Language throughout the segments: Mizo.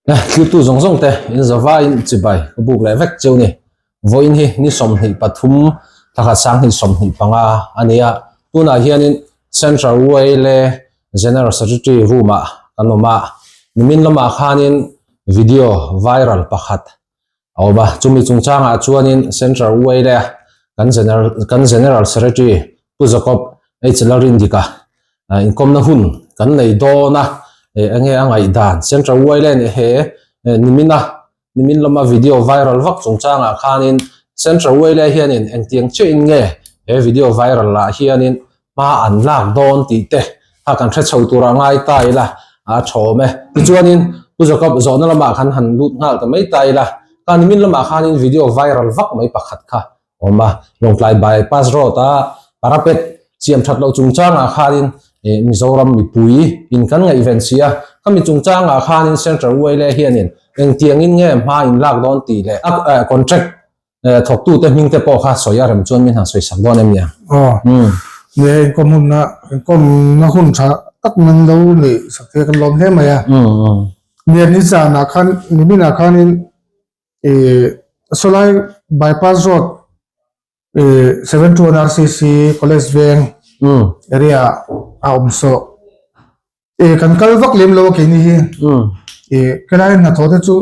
Thiltu zawng zawng te in zavaiin chibai ka buk leh vek cheu ni. Vawiin hi ni 23 thla khat 2025 a ni a, tunah hianin Central Uaile General Secretary room ah kan awm a, nimin lamah khanin video viral pakhat a awm a, chumi chungchangah chuanin Central Uaile kan General kan General Secretary Pu Jacob H Lalrindika inkawmna hun kan nei dawn a, enge a ngaihdan Central Uaile nih he nimina nimin lama video viral vak chungchangah khanin Central Uaile hianin engtiang chiahin nge he video viral ah hianin hma an lak dawn tih te kha kan hre chho tura ngai ta ila a tha awm e. Tichuanin Pu Jacob zawhna lamah khan han lut nghal ta mai ta ila, kha nimin lamah khanin video viral vak mai pakhat kha awm a, Lawngtlai bypass road a parapet siam that loh chungchangah khanin Mizoram mipui in kan ngaihven si a, khami chungchangah khanin Central Uaile hianin engtiangin nge hma in lak dawn tih leh a contract thawktute hming te pawh kha sawi a rem chuan min han sawi sak dawn em nia. Aw, nia inkawm hunna inkawmna hun tha tak min lo neih sak te kan lawm hle mai a. Nia nizanah khan niminah khanin ih sawlai bypass road ih 71 RCC college veng area a awm saw ih kan kal vak lem lo a keini hi ih helai hnathawh te chu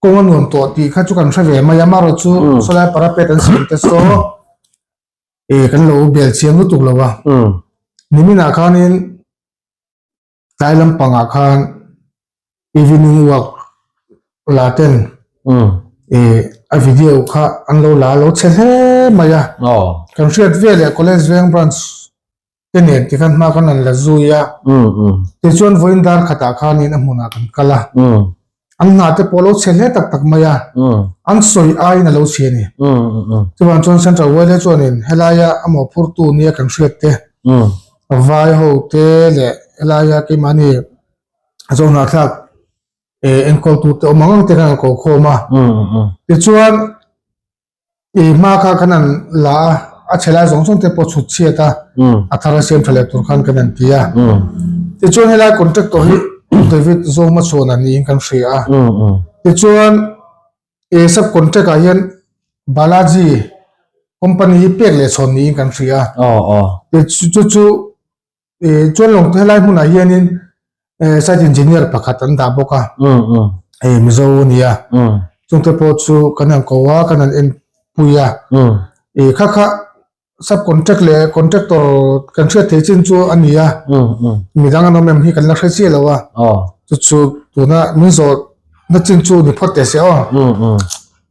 kawng a nuam tawh tih kha chu kan hre ve mai a amaherawh chu sawlai parapet an siam te saw ih kan lo bel chiang lutuk lo a niminah khanin. Tlai lampangah khan evening walk la ten a video kha an lo la lo chhe hle mai a. Kan hriat ve leh college veng branch te nen ti khan hma kan han la zui a. Tichuan vawiin dar khatah khanin a hmunah kan kal a. An hna te pawh lo chhe hle tak tak mai a. An sawi aiin a lo chhe a ni. Chuvang chuan Central Wale chuanin helaia a mawhphurtu nia kan hriat te vai ho te leh helaia keimahni Zohnahthlak enkawltu te awm ang ang te khan an ko khawm a. Tichuan I hma kha kan han la a, a chhe lai zawng zawng te pawh chhut chhiat a, a thar a siam tha leh tur khan kan han ti a. Tichuan helai contractor hi David Zohmachhuana niin kan hria a. Tichuan i sub contract ah hian Balaji company hi pek leh chhawn niin kan hria a. Chu chu Chuan lawng helai hmunah hianin site engineer pakhat an dah bawk a hei Mizo a ni a chungte pawh chu kan han ko a kan han enpui a ih kha kha sub contract leh contractor kan hriat theih chin chu a ni a midang an awm em hi kan la hre chiah lo a chu chu tuna min zawh na chin chu ni phawt teh se aw.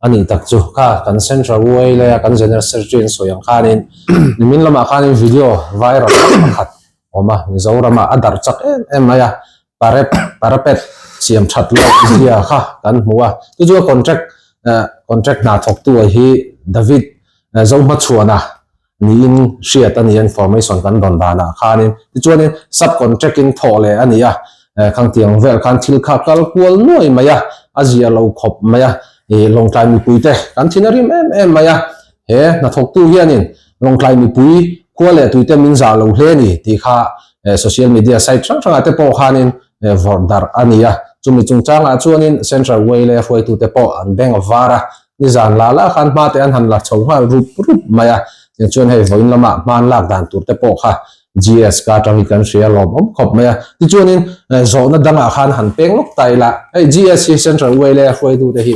A nih tak chu kha kan Central Uai laia kan General Secretary an sawi ang khanin nimin lamah khanin video viral tak pakhat a awm a, Mizoramah a darh chak em em mai a, parep parapet siam that loh zia kha kan hmu a, chu chu a contract contract hna thawktu a hi David Zohmachhuana niin hriat a ni a, information kan rawn danah khanin tichuanin sub contract in thawh leh a ni a, khangtiang vel khan thil kha kal kual nuai mai a, a zia lo khawp mai a, ih Lawngtlai mipui te kan thin a rim em em mai a, he hnathawktu hianin Lawngtlai mipui khua leh tui te min zah lo hle a ni tih kha social media site hrang hrangah te pawh khanin vawrh darh a ni a, chumi chungchangah chuanin Central Way leh hruaitute pawh an beng a var a, Nizan la la khan hma te an han la chho nghal rup rup mai a, tichuan hei vawiin lama hma an lak dan tur te pawh kha GS ka atang hi kan hria lawm awm khawp mai a. Tichuanin zawhna dangah khan han peng lawk ta ila, hei GS hi Central Uaile hruaitu te hi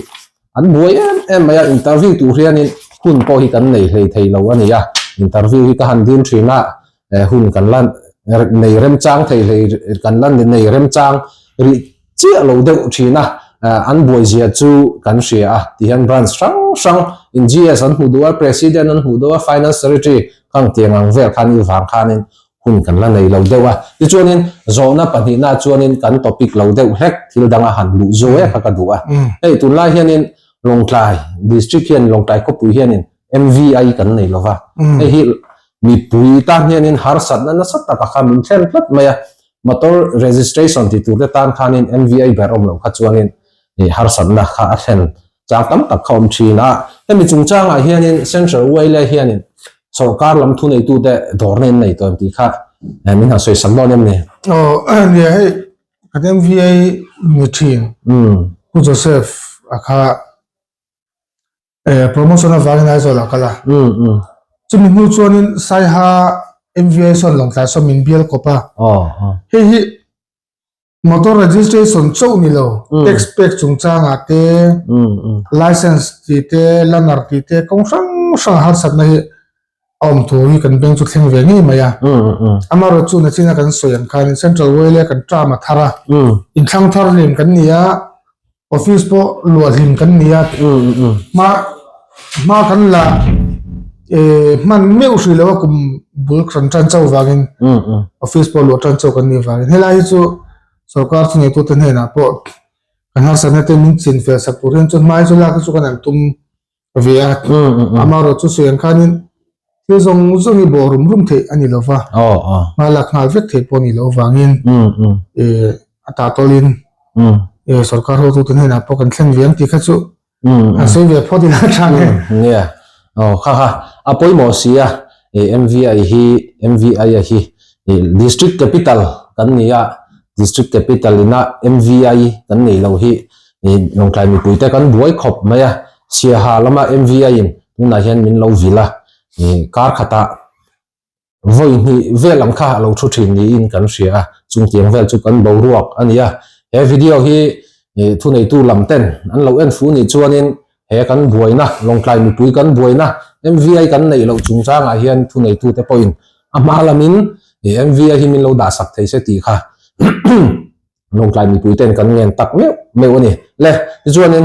an buai em em mai a, interview tur hianin hun pawh hi kan nei hlei thei lo a ni a, interview hi ka han dil thin a, hun kan la nei remchang thei hlei kan la nei remchang rih chiah lo deuh thin a, an buai zia chu kan hria a tihian branch hrang hrang in GS an hmuh duh a, President an hmuh duh a, Finance Secretary khang tiang ang vel khan i vang khanin hun kan la nei lo deuh a, tichuanin zawhna pahnihna chuanin kan topic lo deuh hlek thil danga han luh zo e kha ka duh a, hei tunlai hianin Lawngtlai District hian Lawngtlai khawpui hianin MVI kan nei lova, hei hi mipui tan hianin harsatna nasa taka kha min thlen tlat mai a, motor registration ti turte tan khanin MVI ber awm loh kha chuanin harsatna kha a thlen chang tam tak kha awm thin a. Hemi chungchangah hianin Central Uaile hianin sawrkar lam thuneitute dawrna in nei tawh em tih kha min han sawi sak dawn em ni? Aw, nia hei kan MVI ni thin Pu Joseph a kha promotion avangin Aizawl ah a kal a. Chumi hnu chuanin Saiha MVI sawn Lawngtlai sawn min bial kawp a. Hei hi Motor registration chauh ni lo, tax pek chungchangah te, license tih te, learner tih te, kawng hrang hrang harsatna hi a awm thu hi kan bank chu thleng ve ngei mai a. Amaherawhchu chu nachina kan sawi ang khanin Central Wale kan term a thar a, inthlang thar hlim kan ni a, Office pawh luah hlim kan ni a, hma hma kan la hman meuh hrih lo a kum bul kan tan chauh vangin office pawh luah tan chauh kan nih vangin helai hi chu sorkar chu neitute hnenah pawh kan harsatna te min chin fel sak tur hian chuan hma hi chu lak hi chu kan han tum ve a, amaherawh chu sawi ang khanin thil zawng zawng hi bawh rum rum theih a ni lo va, hma lak nghal vek theih pawh a nih loh avangin a tahtawlin sorkar hotute hnenah pawh kan thlen ve ang tih kha chu an sawi ve phawt ila tha nge. Nia, aw kha kha a pawimawh si a, MVI hi MVI a hi district capital kan ni a, district capital ina MVI kan nei lo hi Lawngtlai mipuite kan buai khawp mai a, Siaha lama MVI in tunah hian min lo vil a, kar khatah vawi hnih vel ang kha a lo thu thin niin kan hria a, chungtiang vel chu kan boruak a ni a. He video hi thuneitu lam ten an lo en fu nih chuanin he kan buaina, Lawngtlai mipui kan buaina MVI kan neih loh chungchangah hian thuneitute pawhin a hma lamin MVI hi min lo dahsak thei se tih kha Lawngtlai mipui ten kan ngen tak meuh meuh a ni. Le, tichuanin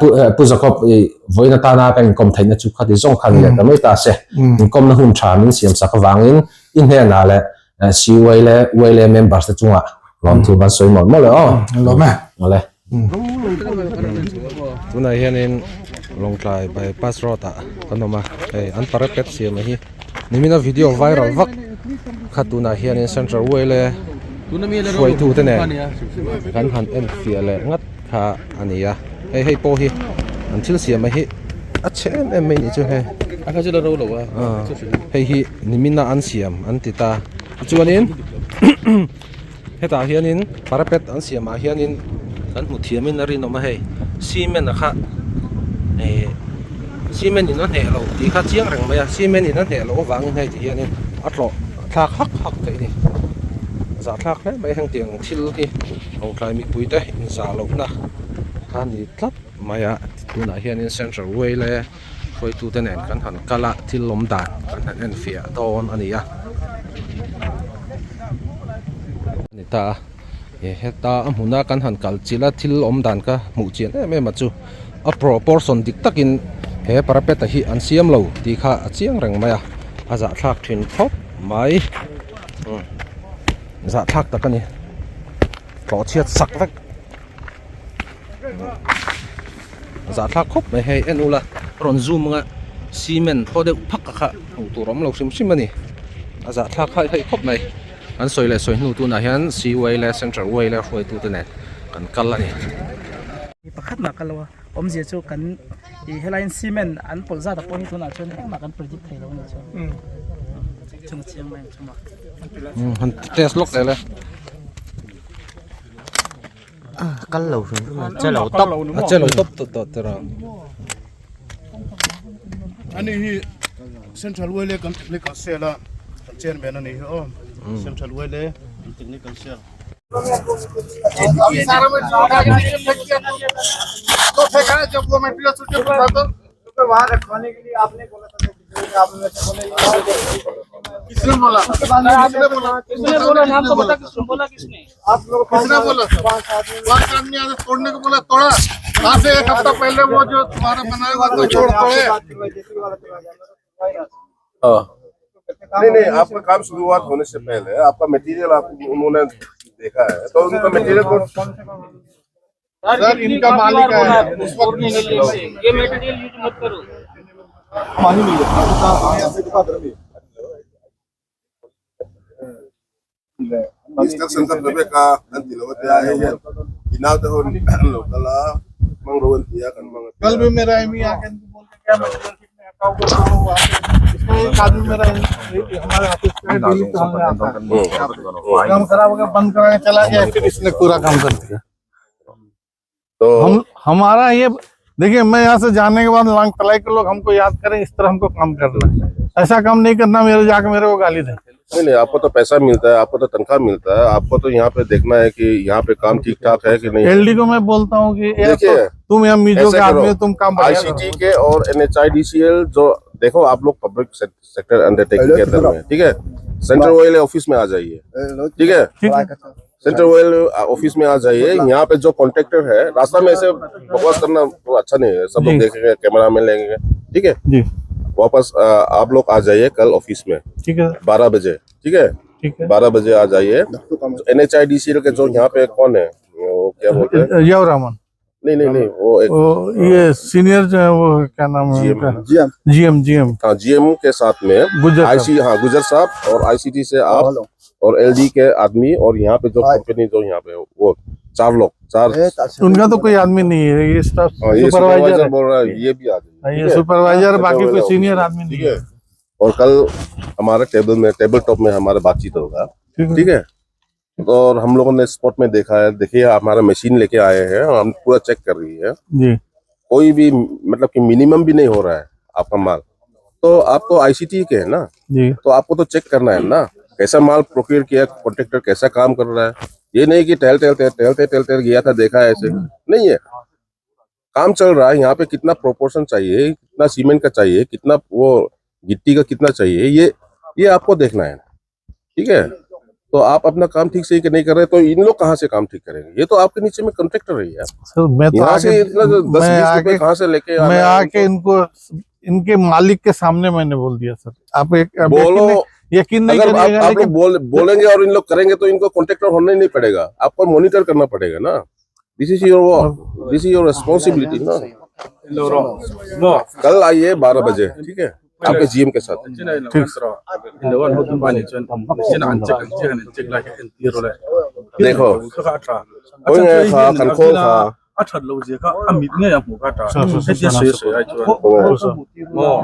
Pu Pu Jacob i vawiin atana kan inkawm theihna chu khati zawng khan leh ta mai ta se. Inkawmna hun tha min siam sak avangin i hnenah leh CUA leh ULA members te chungah lawmthu kan sawi mawlh mawlh e aw. Lawm e. Awle. Tunah hianin Lawngtlai bypass road ah kan awm a, hei an parapet siam a hi. Nimina video viral vak kha tunah hianin Central Wale hruaitute nen kan han en fiah leh ngat kha a ni a, hei hei pawh hi an thil siam a hi a chhe em em mai nih chu hei hei hi nimina an siam an ti ta tichuanin hetah hianin parapet an siamah hianin kan hmu thiamin a rinawm a hei cement a kha eh cement in a hneh lo tih kha chiang reng mai a cement in a hneh loh avangin hei ti hianin a tlawh thlak hak hak theih a ni zahthlak hle mai hengtiang thil hi Lawngtlai mipui te inzah lohna a ni tlat mai a tunah hianin central way leh hruaitute nen kan han kal a thil awm dan kan han en fiah dawn a ni a ni ta a he heta a hmuna kan han kal chilh a thil awm dan ka hmuh chian em em a chu a proportion dik takin he parapet a hi an siam lo tih kha a chiang reng mai a a zahthlak thin khawp mai zahthlak tak a ni tlawh chhiat sak vek. Zahthlak khawp mai hei en ula rawn zoom anga cement thaw deuh phak a kha hmuh tur awm lo hrim hrim a ni a zahthlak haih haih khawp mai an sawi leh sawi hnu tunah hian CUI leh Central way leh hruaitute nen kan kal a ni. Mi pakhat mah kal lo a awmzia chu kan ih helaiin cement an pawlh zat ah pawh hi tunah chuan engmah kan predict thei lo a ni chuan chuan a chiang mai ang chu maw. Han test lawk leh le. kal lo hrim hrim a che lo tawp a che lo tawp tawp tawh tawh rawh ani hi central wele kan technical cell a kan chairman ani hi aw central wele kan technical cell किसने बोला पांच आदमी आगे तोड़ने को बोला तोड़ा कहाँ से एक हफ्ता पहले वो जो तुम्हारा बनाया हुआ था तोड़ तोड़े नहीं नहीं आपका काम शुरुआत होने से पहले आपका मटेरियल आप उन्होंने देखा है तो उनका मटेरियल को सर इनका मालिक है उस वक्त ये मटेरियल यूज मत करो Instruction ka pe vek a an ti lo a tia hei hian i naute ho an lo kal a hmang ro an ti a kan hmang a tia. कल भी मेरा एम आके इनको बोल के गया मटेरियल कितने हटाओ वो तोड़ो वहाँ से। इसमें एक आदमी मेरा हमारे ऑफिस में डेली तो हमने आता है काम खराब हो गया बंद करा के चला गया फिर इसने पूरा काम कर दिया। तो हम हमारा ये देखिए मैं यहाँ से जाने के बाद लांगतलाई के लोग हमको याद करें इस तरह हमको काम करना है ऐसा काम नहीं करना मेरे जाके मेरे को गाली दे नहीं नहीं आपको तो पैसा मिलता है आपको तो तनख्वाह मिलता है आपको तो यहाँ पे देखना है कि यहाँ पे काम ठीक ठाक है कि नहीं है। एलडी को मैं बोलता हूँ कि यार देखिए, तो, तुम यहाँ मिजो ऐसे के आदमी करो। हो तुम काम बढ़िया करो। आईसीटी के और एनएचआईडीसीएल जो देखो आप लोग public sector undertaking के अंदर में ठीक है central oil office में आ जाइए ठीक है ठीक है central oil office में आ जाइए यहाँ पे जो कॉन्ट्रेक्टर है रास्ता में ऐसे बकवास करना वो अच्छा नहीं है सब लोग जी। देखेंगे कैमरा में लेंगे ठीक है जी वापस अ, आप लोग आ जाइए कल ऑफिस में ठीक है 12 बजे ठीक है ठीक है 12 बजे आ जाइए N H I D C L के जो यहाँ पे कौन है वो क्या बोलते हैं यव रामन नहीं नहीं नहीं वो एक वो ये सीनियर जो है वो क्या नाम है GM उनका जीएम जीएम हाँ जीएम के साथ में गुज्जर साहब। आईसी हाँ गुजर साहब और आईसीटी से आप और एलडी के आदमी और यहाँ पे जो कंपनी जो यहाँ पे है, वो चार लोग चार उनका तो कोई आदमी नहीं है ये स्टाफ हाँ, ये सुपरवाइजर सुपरवाइजर है बोल रहा है ये भी आ हाँ, जाइए ये ठीक है? सुपरवाइजर बाकी कोई वाले सीनियर ऑफिस आदमी ठीक नहीं है है और कल हमारे टेबल में टेबल टॉप में हमारा बातचीत होगा ठीक है ठीक है और हम लोगों ने स्पॉट में देखा है देखिए हमारा मशीन लेके आए हैं हम पूरा चेक कर रही है जी कोई भी मतलब कि मिनिमम भी नहीं हो रहा है आपका माल तो आप तो आईसीटी के है ना जी तो आपको तो चेक करना है ना कैसा माल प्रोक्योर किया कॉन्ट्रेक्टर कैसा काम कर रहा है ये नहीं कि टहल टहलते टहलते टहलते गया था देखा है ऐसे नहीं है काम चल रहा है यहाँ पे कितना प्रोपोर्शन चाहिए कितना सीमेंट का चाहिए कितना वो गिट्टी का कितना चाहिए ये ये आपको देखना है ठीक है तो आप अपना काम ठीक से नहीं कर रहे तो इन लोग कहाँ से काम ठीक करेंगे ये तो आपके नीचे में कॉन्ट्रेक्टर है यार सर मैं तो यहाँ से आके इतना जो दस मैं बीस रुपए आके कहाँ से लेके आना मैं है आके इनको इनके मालिक के सामने मैंने बोल दिया सर आप एक आप बोलो यकीन नहीं यकीन नहीं अगर आप, करिएगा आप लोग लेकिन बोल बोलेंगे और इन लोग करेंगे तो इनको कॉन्ट्रेक्टर होना ही नहीं पड़ेगा आपको मॉनिटर करना पड़ेगा ना this is your work this is your responsibility ना कल आइए 12 बजे ठीक है आपके जीएम के साथ देखो कोई नहीं खा कनखोल खा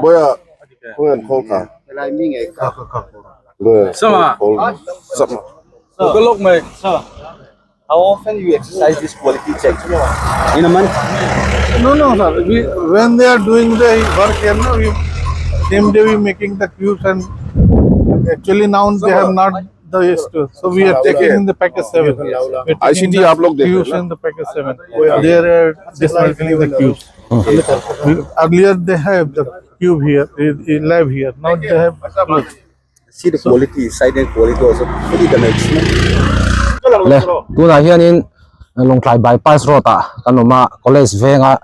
बोया कोई कनखोल खा Sama. Sama. How often you exercise this quality check? In a month? No, no, sir. We, when they are doing the work here, no, we, same day we making the cubes and actually now they have not the so we are taking in the package seven. We are taking ICT the आप लोग देख cubes रहे हैं in the package seven. They are dismantling the cubes. Earlier they have the cube here, lab here. Now they have closed. See the quality, side and quality also pretty damaged. Le tunah hianin Lawngtlai bypass road ah kan awm a college venga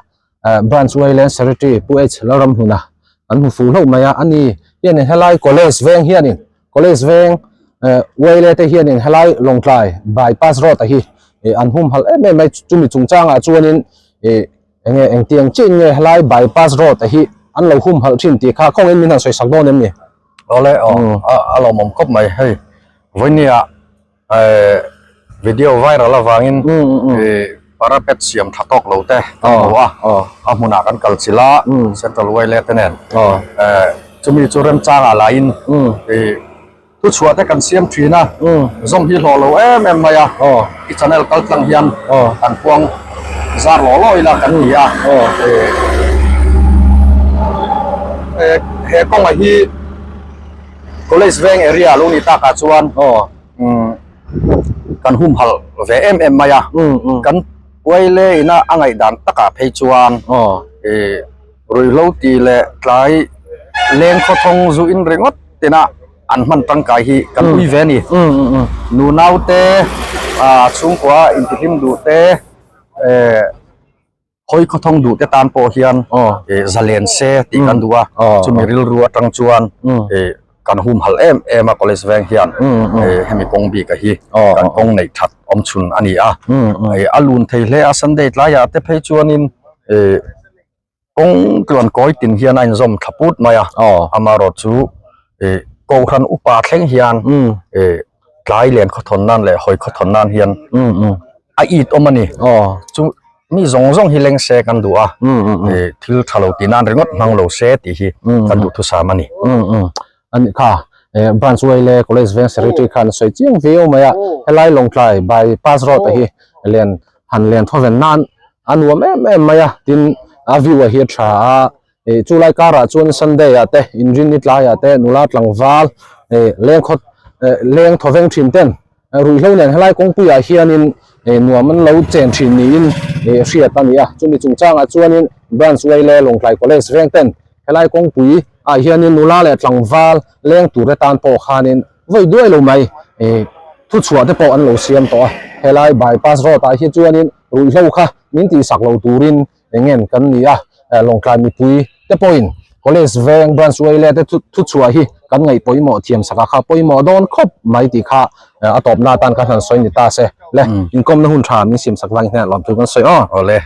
branch Wayland secretary Pu H Lalramhluna kan hmu fuh hlauh mai a ani hianin helai college veng hianin college veng Wayle te hianin helai Lawngtlai bypass road ah hi an hum halh em em mai chumi chungchangah chuanin ih enge engtiang chiin nge helai bypass road ah hi an lo hum halh thin tih kha khawngin min han sawi sak dawn em ni? Awle aw a lawmawm khawp mai hei vawinia video viral avangin parapet siam tha tawk lo te kan hmu a a hmunah kan kal chilh a central wile te nen chumi chu remchangah lahin thuchhuah te kan siam thin a zawm hi hlawh lo em em mai a i channel kal tlang hian kan puang zar law law ila kan ti a he kawngah hi college veng area lo ni takah chuan kan humhalh ve em em mai a kan uaile ina a ngaihdan takah phei chuan ih ruihhlo tih leh tlai leng khawthawng zu in ringawt tina an hman tangkai hi kan ui ve a ni nunau te ah chhungkua intihlim duh te eh. Hawi khawthawng duh te tan pawh hian zalen se tih kan duh a, chumi rilru atang chuan kan humhalh em em a college veng hian hemi kawng bik a hi kan kawng neih that awm chhun a ni a, a lun thei hle a Sunday tlaiah te phei chuanin kawng tluan kawi tin hian a inzawm thla put mai a, amaherawh chu Kohhran upa thleng hian tlai len khawthawn nan leh hawi khawthawn nan hian a it awm a ni. Chu mi zawng zawng hi leng se kan duh a, thil tha lo tih nan ringawt hmang lo se tih hi kan duhthusam a ni. Ani kha branch Waile College Veng Secretary khan a sawi chiang viau mai a, helai Lawngtlai by pass road a hi len han len thawven nan. a nuam em em mai a tin a view a hi a tha a ih chulai karah chuan sunday ah te inrinni tlaiah te nula tlangval ih leng khaw eh leng thawveng thin ten ruihhlo nen helai kawngpuiah hianin ih nuam an lo chen thin niin ih hriat a ni a chumi chungchangah chuanin branch uaile Lawngtlai college veng ten helai kawngpui ah hianin nula leh tlangval leng tur te tan pawh khanin vawi duai lo mai ih thuchhuah te pawh an lo siam tawh a helai bypass road ah hi chuanin ruihhlo kha min tihsak lo turin eng ngen kan ni a Lawngtlai mipui te pawhin college veng branch uaile te thuchhuah hi kan ngaih pawimawh thiam sak a kha pawimawh dawn khawp mai tih kha a tawpna atan khan han sawi ni ta se le inkawmna hun tha min siam sak vangin hian lawmthu kan sawi aw. Awle.